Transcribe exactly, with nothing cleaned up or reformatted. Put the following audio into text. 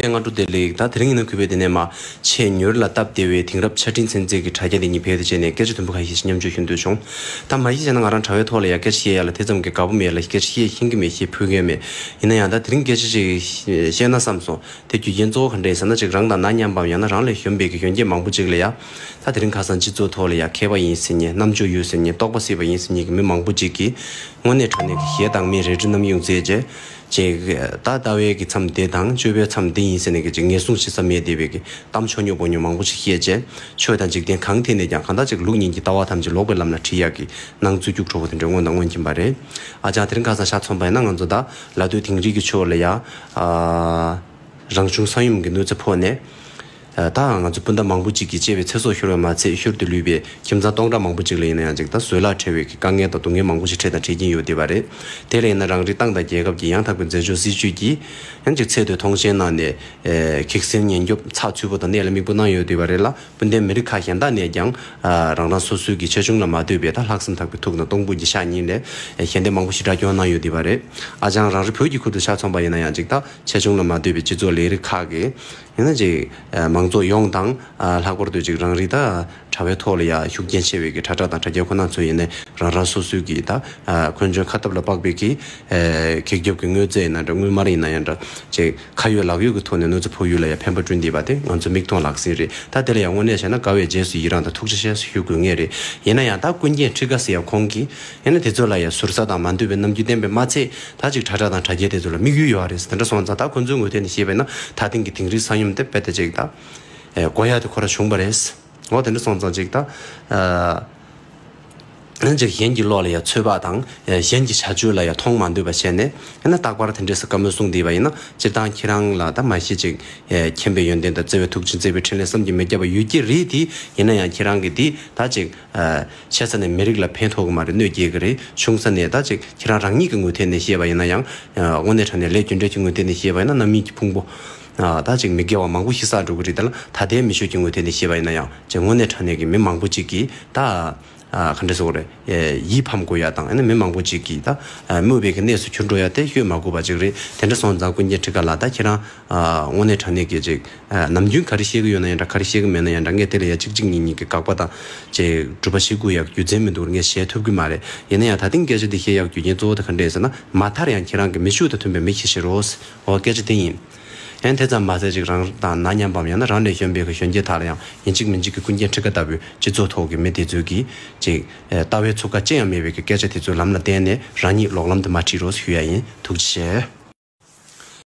སྔ་དྲོ་བདེ་ལེགས། ད་དེ་རིང་ཡིན་ན་གུས་པས་འདི་ནས་མ་ཆེས་མྱུར་ལ་སྟབས་བདེ་བའི་དེང་རབས་ཆ་འཕྲིན་ཚན་རྩལ་གྱི་དྲ་རྒྱ་འདི་ཉིད་བེད་དུ་སྤྱད་ནས་སྐད་ཆ་དུམ་བུ་ཁ་ཤས་ཤིག་མཉམ་སྤྱོད་ཞུ་འདོད་བྱུང་། ད་མ་གཞི་བྱས་ན་ང་རང་དྲ་བའི་ཐོག་ལ་ཡང་སྐད་ཆ་བཤད་ཡ་ལ་དེ་ཙམ་གྱི་དགའ་པོ་མེད་ལ་སྐད་ཆ་བཤད་ཤེས་ཀྱི་མེད། བཤད་ཕོད་མཁན་མེད། ཡིན་ན་ཡང་ད་དེ་རིང་སྐད་ཆ་ཅིག་བཤད་ན་བསམ་སོང་། དེ་རྒྱུ་རྐྱེན་གཙོ་བོ་ག་འདྲ་ཡིན་ཟེར་ན། ཅིག་རང་དང་ན་མཉམ་པའམ་ཡང་ན་རང་ལས་གཞོན་པའི་གི་གཞོན་སྐྱེས་མང་པོ་ཅིག་ལ་ཡ། ད་དེ་རིང་ཁ་སང་སྤྱི་ཚོགས་ཐོག་ལ་ཡ་མཁས་པ་ཡིན་ཟེར་མཁན། རྣམ་དཔྱོད་ཡོད་ཟེར་མཁན། རྟོགས་པ་སད་པ་ཡིན་ཟེར་མཁན་གྱི་མི་མང་པོ་ཅིག་གིས་དངོས་གནས་དྲང་གནས་ཀྱི་གཞས་དང་མིའི་རལ་གྲི་རྣམ་གཡེང་མཛད་རྗེས། ཅིག་ད་ལྟ་བའི་གི་མཚམས་དེ་དང་སྤྱོད་པའི་མཚམས་དེ་ཡིན་ཟེར་ནས་གི་ཅིག་ངེས་བཟུང་བྱེད་ས་མེད་བསྡད་པའི་གི་གཏམ་ཆོ་ཉོ་པོ་ཉོ་མང་པོ་ཞིག་བཤད་རྗེས། ཆོས་དང་འཇིག་རྟེན་གང་ཐད་ནས་ཀྱང་གང་ལྟར་ཅིག་ལུགས་གཉིས་ཀྱི་ལྟ་བ་ཐམས་ཅད་ལོག་པའི་ལམ་ལ་ཁྲིད་ཡག་གི་སྣང་ཚུལ་སྐྱུག་བྲོ་བོ་དེ་འདྲ་མངོན་དང་མངོན་གྱིན་པ་རེད། ཨ་ཅག་དེ་རིང་ཁ་སང་ཤ་ཚོམ་པ་ཡིན་ན། ང་ཚོ་ད་ལ་སྟོད་དིང་རི་གི་ཕྱོགས་ལ་ཡ། ཨ། རང་བྱུང་ས་ཡོམ་གྱི་གནོད་འཚེ་ཕོག་ནས། ཨ། ད་ང་ཚོ་སྤུན་ཟླ་མང་པོ་ཅིག་གིས་གཅེས་པའི་ཚེ་སྲོག་ཤོར་བ་མ་ཚད་ཤུལ་དུ་ལུས་པའི་ཁྱིམ་ཚང་སྟོང་ཕྲག་མང་པོ་ཅིག་ལ་ཡིན་ན་ཡང་ཅིག་ད་བཟོད་གླགས་བྲལ་བའི་གི་དཀའ་ངལ་དང་སྡུག་བསྔལ་མང་པོ་ཞིག་འཕྲད་དང་འཕྲད་ཀྱིན་ཡོད་བསྡད་པ་རེད། དེ་ལ་ཡིན་ན་རང་རེའི་ཏང་དང་རྒྱལ་ཁབ་ཀྱི་ཡང་དག་པའི་མཛད་ཕྱོགས་སྲིད་ཇུས་ཀྱིས་ཡང་ཅིག་ཚད་མཐོའི་མཐོང་ཆེན་གནང་ནས། ཨེ། གེགས་སེལ་ཉེན་སྐྱོབ་ཚགས་ཚུད་པོ་དང་གནད་ལ་དམིགས་པོ་གནང་ཡོད་བསྡད་པ་རེད་ལ། སྤུན་ཟླའི་མི་རིགས་ཁག་གཞན་དག་ནས་ཀྱང་། ཨ། རང་རང་སོ་སོའི་གི་ཆེ་ཆུང་ལ་མ་ལྟོས་པའི་ད་ལྷག་བསམ་དག་པའི་ཐུགས་དང་གཏོང་ཕོད་ཀྱི་ཤ་ཉེ་ལས་ཞལ་འདེབས་མང་པོ་ཞེ་དྲག་སྐྱོན་གནང་ཡོད་བསྡད་པ་རེད། ཨ་ཅག་རང་རེ་བོད་ཀྱི་ཁུལ་དུ་ཤ་ཚོམ་པ་ཡིན་ན་ཡང་ཅིག་ད་ཆེ་ཆུང་ལ་མ་ལྟོས་པའི་སྤྱི་ཚོགས་ལས་རིགས་ཁག་གི་ཡིན་ན་ཅིག་མང་ཚོགས་ཡོངས་དང་། ཨ། ལྷག་པར་དུ་ཅིག་རང་རེའི་ད་དྲ་བའི་ཐོག་ལ་ཡ་ཤུགས་རྐྱེན་ཆེ་བའི་གི་དྲ་གྲགས་དང་དྲ་རྒྱ་ཁོ་ན་ཚོ་ཡིན་ནའི་རང་རང་སོ་སོའི་གི་ད། ཨ། འཁོན་འཇོན་ཁ་སྟབས་ལ་དཔག་པའི་གི། ཨེ། གེགས་ཁྱབ་ཀྱི་དངོས་རྫས་ཡིན་ན་འདྲ། དངུལ་སྨར་ཡིན་ན་ཡང་འདྲ། ཅིག་ཁ་ཡོད་ལག་ཡོད་ཀྱི་ཐོག་ནས་གནོད་འཚེ་ཕོག་ཡུལ་ལ་ཡང་ཕན་པ་བསྐྲུན་བསྡད་པ་དེ་ང་ཚོ་མིག་མཐོང་ལག་ཟིན་རེད། ད་དེ་ལ་ཡང་དངོས་གནས་བྱས་ན་དགའ་བའི་རྗེས་སུ་ཡི་རང་དང་ཐུགས་རྗེ་ཆེ་ཞུ་དགོས་ངེས་རེད། ཡིན་ན་ཡང་ད་ཀུན་མཁྱེན་ཁྲི་ཀ་ཟེར་ཡ་ཁོང་གིས་ཡིན་ན་དེ་ཚོ་ལ་ཡང་ཟུར་ཟ་དང་མ་འདོད་པའི་རྣམ་འགྱུར་བསྟན་པས་མ་ཚད། ད་ཅིག་དྲ་གྲགས་དང་དྲ་རྒྱའི་དེ་ཚོ་ལ་དམིགས་ཡུལ་ཡོད་རེད། དེ་འདྲ་སོང་ཙང་ད་ཁོ་ཚོའི་ངོས་ཐད་ནས་བཤད་པས་ན་ད་ཐེངས་ཀྱི་དིང་རིའི་ས་ཡོམ་དེ་དཔེ་དེ་ཅིག་ད། ཨེ། གོ་ཡ་དེ་ཁོ་ར་བྱུང་བ་རེད། འོ་དེ་འདྲ་སོང་ཙང་ཅིག་ད། ཨ། ཅིག་གཞན་གྱི་བློ་ལ་ཡ་ཚོད་དཔག་དང་། གཞན་གྱི་བྱ་སྤྱོད་ལ་ཡ་མཐོང་མ་འདོད་པ་བྱས་ནས། ཡང་ན་རྟག་པར་དེ་འདྲས་སུ་བཀའ་མོལ་གསུངས་བསྡད་པ་ཡིན་ན། སྤྱིར་བཏང་ཁྱེད་རང་ལ་ད་མ་གཞི་ཅིག་ཨེ། མཁྱེན་པའི་ཡོན་ཏན་དང་བརྩེ་བའི་ཐུགས་རྗེ། བརྩེ་བའི་འཕྲིན་ལས་བསམ་གྱིས་མི་ཁྱབ་པ་ཡོད་ཀྱི་རེད་དེ། ཡིན་ན་ཡང་ཁྱེད་རང་གིས་དེ་ད་ཅིག་ཨ། ཆེ་ས་ནས་མི་རིགས་ལ་ཕན་ཐོགས་ཀྱི་མ་རེད། གནོད་སྐྱེལ་གྱི་རེད། ཆུང་ས་ནས་ད་ཅིག་ཁྱེད་རང་རང་ཉིད་ཀྱི་ངོས་ཐད་ནས་བཤད་པ་ཡིན་ན་ཡང་། ཨ། དངོས་གནས་དྲང་གནས་ལས་རྒྱུ་འབྲས་ཀྱི་ངོས་ཐད་ནས་བཤད་པ་ཡིན་ན། རྣམ་སྨིན་གྱི་ཕུང་པོ། ཨ། ད་ཅིག་མི་དགེ་བ་མང་པོ་ཞིག་བསགས་འགྲོ་གི་རེད། དེ་ལ་ད་ལྟའི་མི་ཆོས་ཀྱི་ངོས་ཐད་ནས་བཤད་པ་ཡིན་ན་ཡང་། ཅིག་དངོས་གནས་དྲང་གནས་ཀྱི་མི་མང་པོ་ཅིག་གིས་ད། ཨ། ག་འདྲ་ཟེར་དགོས་རེད། ཨེ། ཡིད་ཕམ་དགོས་ཡ་དང་། ཨ་ནི་མི་མང་པོ་ཅིག་གིས་ད། ཨ། དམོད་པའི་གི་གནས་སུ་གྱུར་འགྲོ་ཡ་དེ་ཤོད་མ་དགོས་པ་ཅིག་རེད། དེ་འདྲ་སོང་ཙང་ཀུན་མཁྱེན་ཁྲི་ཀ་ལགས། ད་ཁྱེད་རང་། ཨ། དངོས་གནས་དྲང་གནས་ཀྱི་ཅིག་ཨ། ནམ་རྒྱུན་ག་རེ་བཤད་ཀྱི་ཡོད་ན་ཡང་འདྲ། ག་རེ་བཤད་ཀྱི་མེད་ན་ཡང་འདྲ། ངས་དེ་ལ་ཡ་གཅིག་གཅིག་གཉིས་གཉིས་ཀྱི་དགག་པ་དང་ཅིག་སྒྲུབ་པ་བྱེད་དགོས་ཡག་རྒྱུ་མཚན་མི་འདུག་ངས་བཤད་ཐུབ་ཀྱི་མ་རེད། ཡིན་ན་ཡང་ད་ཐེངས་སྐད་ཆ་འདི་བཤད་ཡག་རྒྱུ་རྐྱེན་གཙོ་བོ་དེ་ག་འདྲས་ཟེར་ན། མ་མཐར་ཡང་ཁྱེད་རང་གི་མི་ཤུགས་དང་མཐུན་པའི་མི་ཞིག་བྱེད་རོགས། འོ། སྐད་ཆ་དེ་ཡིན། ཡང་དེ་ཙམ་མ་ཟད་ཅིག་རང་དང་ན་མཉམ་པའམ་ཡང་ན་རང་ལས་གཞོན་པའི་གི་གཞོན་སྐྱེས་དག་ལ་ཡང་ཡིན་གཅིག་མིན་གཅིག་གི་ཀུན་མཁྱེན་ཁྲི་ཀ་ལྟ་བུའི་སྤྱི་ཚོགས་ཐོག་གི་མི་དེ་ཚོས་ཀྱིས་ཅིག་ཨ། ལྟ་བའི་ཚུགས་ཀ་ཅི་ཡང་མེད་པའི་གི་སྐད་ཆ་དེ་ཚོའི་ལམ་ལ་བརྟེན་ནས་རང་ཉིད་ལོག་ལམ་དུ་མ་ཁྲིད་རོགས་ཞུ་ཡ་ཡིན། ཐུགས་རྗེ་ཆེ།